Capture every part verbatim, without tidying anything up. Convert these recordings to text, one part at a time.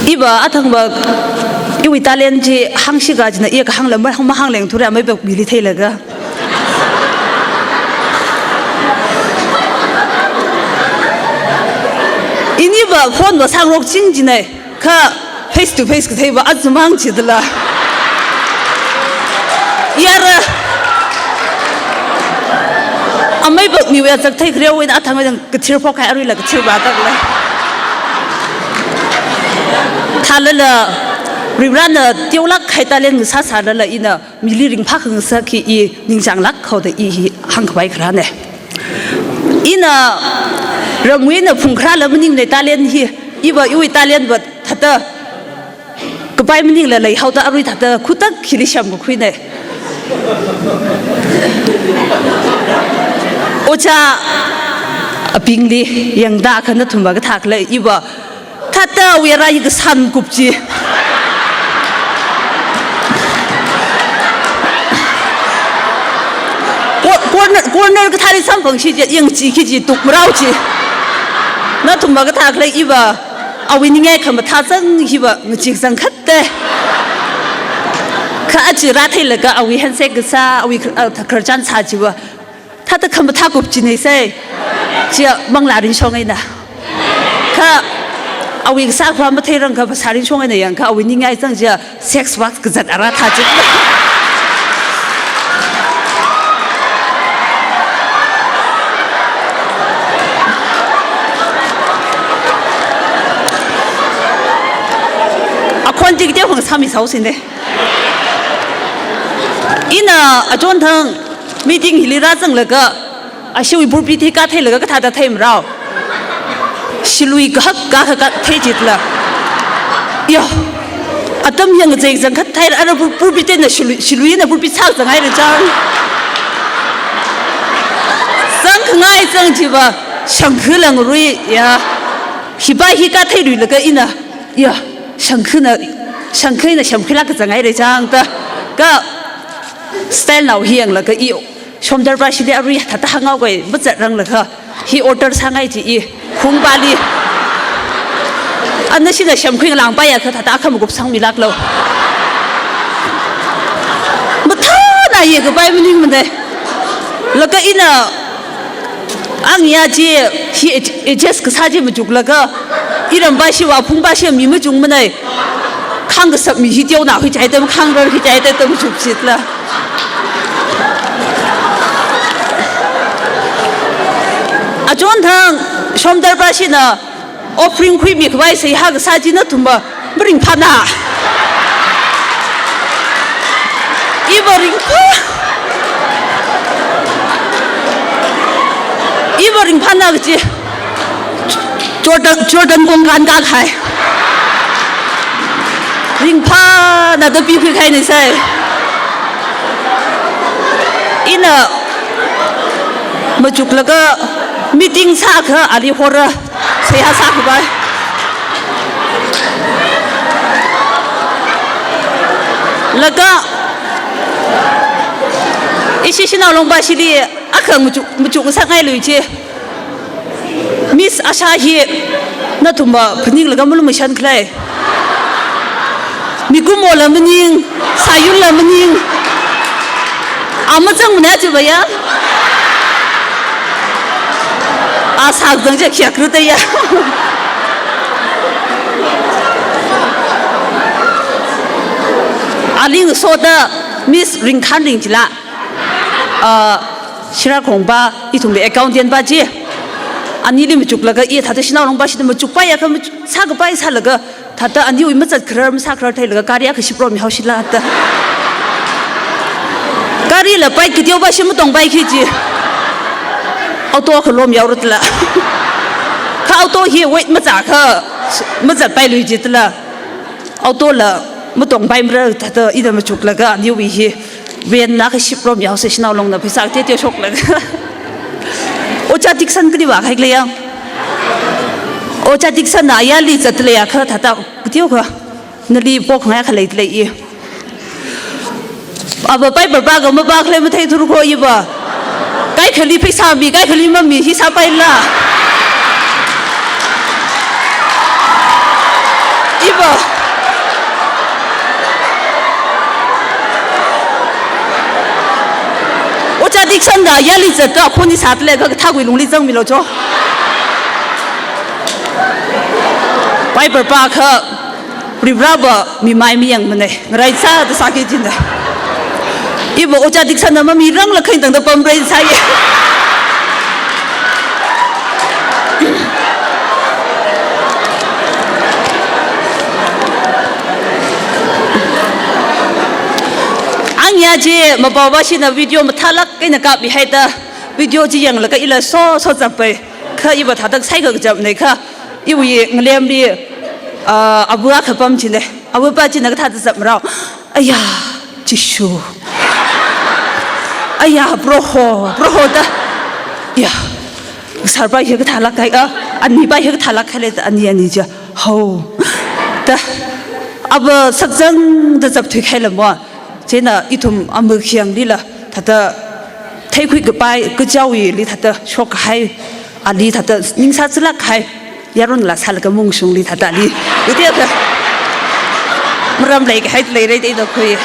Iva athangva, iwui talent chi hāngshika jina, i kahāngla mahāng, mahānglengthura, amei bak mili theilaga. Iniva phone va sāngarok ching jina, kha face to face katheiva atsumang chidala. Yara. Amei bak miwui azak thei kharewui eina athangwui dang kathir phokhai aruila kathir ba takla. Thālala, Varivarana teolāk kahai talent ngasāsālala ina mili ringphā khangasak hi i ningchānglāk haoda i hi hāngkhavai kharāna. Ina ramwui eina phungkharāla maningna talent hi, iva iwui talent va thāda kapai maningla leihaoda arui thāda khutak hili shemkakhuina. Ojā abingli yangda kha nathumva kathā khalei iva thāda awui ara hi kasān kup chi. Cor-, corner, corner kathāli samphangshi chi, yangchi khi chi, tukmarao chi. Nathumva kathā khalei iva, awui ningai khamathā zang hiva, ngachee zangkhatta. Kha aja rātheilaga awui handshake kasā, awui, uh, khararchan sā chiva. Thāda khamathā kup china sai. Chia manglā rinshong eina. Kha awui kasā khavā matheirang kha phasā rinshong eina yangkha awui ningai zang chia sex work kazat ara thā chi. Akhon tik teo hong sāmi saosine. Ina achonthang meeting hili rāzanglaga, ashiwui pulpit hi katheilaga kathāda theimarao. Shilui kahak kahak kathei chitla. Yo. Atam yang zeng zangkhat thei ara pul-, pulpit na shilui, shiluina pulpit sāzanghaira chang. Zangkhangai zang chiva, shangkhu langrui, ya. Hiva hi katheiluilaga ina. Ya, shangkhuna, shangkhuna shangkhuilāk kazanghaira chang ta. Kha style nao hi yanglaga i, Shomdar pashili arui thāda hānghaokahai, mazatranglaga hi order sāngai chi i, khungpali. Ana shina shemkhui ngalāngpaiakha thāda akha makup sangmilāklo. Mathāna yekapai maningmana. Laga ina ang ya chi, hi adj-, adjust kasā chi machuklaga, iram pashi va phung pashi mi machungmanei. Khāngkasap mi hi teonao hi chai tam, khāngrar hi chai tam chukshitla. Achonthang, Shomdar pashina, offering khuimikhavai seihā kasā chi nathumva maringphāna. Iva ringphā. Iva ringphāna kachi. Jordan, Jordan kongkan kakhai. Ringphāna da pikhui kahaina sai. Ina machuklaga meeting sākha ali hora. Seihā sākhavai. Laga, ishi Shanao Long pashili akha machuk, machuk sāngailui chi. Miss Asha hi, nathumva phaninglaga malumashan khalei. Mikumola maning, sāyunla maning. A mazangmana chiva ya. A sāzang chi khayākra ta ya. Ali ngasoda Miss Ringkhanring chila. Ah, Shira Khongpa, ithumwui accountant pa chi. Anili machuklaga, i thāda Shanao Long pashida machukpaiakha machuk, sākapai sālaga, thāda aniwui mazatkharar, masākharar theilaga, gari akha shiprom mihaoshila ta. Garila bike kateo pashi matongpai khi chi. Auto khalom yaorutla. Kha auto hi weight mazākha, mazatpailui chitla. Auto la matongpaimara thāda ina machuklaga aniwui hi van la kha shiprom yaosa Shanao Longna pheisā tete shoklaga. Ojā Dixon kali vākahai khala ya. Ojā Dixonna ayarli zatleiakha thāda kateokha nali pokhangai khalei lei i. Ava Bible pāga mapā khalei matheithura kho iva. Kaikhali pheisā mi, kaikhali mami hi sāpaila. Iva. Ojā Dixon da yali zatta khoni sātlaga kathāwui lungli zangmilu cho. Bible pākha Varivarāva mimai mayangmana, ngarai sāda sāki jina. Iva Ojā Dixon na mamirang lakhain tangda pamrai sāya. Ang ya je mabawa shina video mathālāk eina kapmihaida, video chi yanglaga ila so so chappai. Kha iva thāda sāikha kachapna kha, iwui ngalemli, ah, abu akha pam china. Abu pa china kathāda chapmarao. Aya, Jishu. Aya, Proho, Proho da. Ya. Sir pa hi kathālāk kahai, ah, ani pa hi kathālāk kahai le da, ani, ani ja. Ho. Da. Ava sakzangda chapthui kahai lamo. Chieina ithum amu khianglila thāda theikhui kapai, kachaowuili thāda shok kahai, ali thāda ningsā chilāk kahai, yaronla sālaga mungshungli thāda ali. Ute ka. Maram leikahai leirai da ina khui.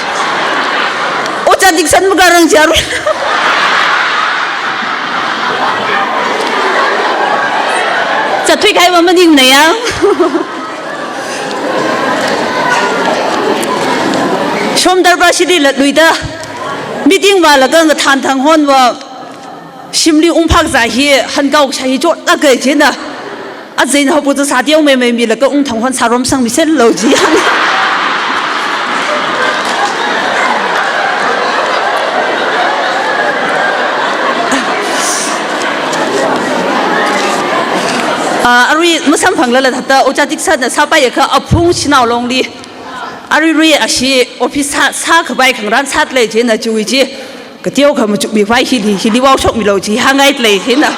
Ojā Dixon makarang jaru. Zatthui kahai va maningna ya. Shomdar pa shili latluida, meeting vālaga ngathān thang honva, shimli ungphak zā hi hankao shā hi chotlāka jina. Azin haopu tu sāteo mei mei milaga ungthang hon sārom sangmi sel lo ji. Ah, arui masamphanglala thāda, Ojā Dixon na sāpaiya kha aphung shanao longli. Arui rui ashi office sā, sākapai khangarān sālei jina chiwui chi. Kateo kha machukmi vai hili, hili vao shokmilu ji hāngngailei hina.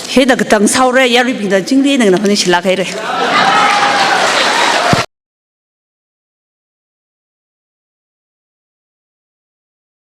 Hina katang saore, yaruibingna chingri nang na phani shilāk haire.